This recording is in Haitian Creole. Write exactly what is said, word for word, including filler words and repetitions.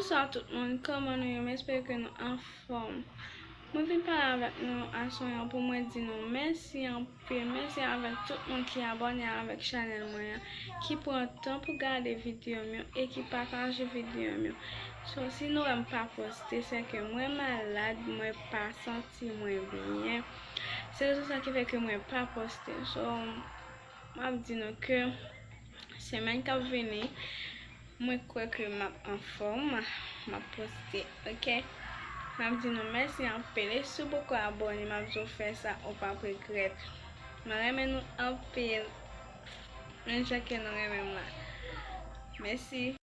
Bonswa tout moun, kòman nou ye? M espere ke nou anfòm. Mwen vin pale avèk nou aswè an pou mwen di nou mèsi anpil, mèsi avèk tout moun ki abòne avèk chanèl mwen an, ki pran tan pou gade videyo m yo e ki pataje videyo m yo. So, si nou wè m pa poste, se ke mwen malad, mwen pa santi mwen byen. Se rezon sa ki fè ke mwen pa poste. So, m ap di nou ke semèn k ap vini, mwen kwè ke m ap anfòm, m ap poste, oke? M ap di nou mèsi anpil. E si w poko abòne, m ap di w fè sa, ou p ap regrèt. Mwen renmen nou anpil. Menm jan ke nou renmen m la. Mèsi.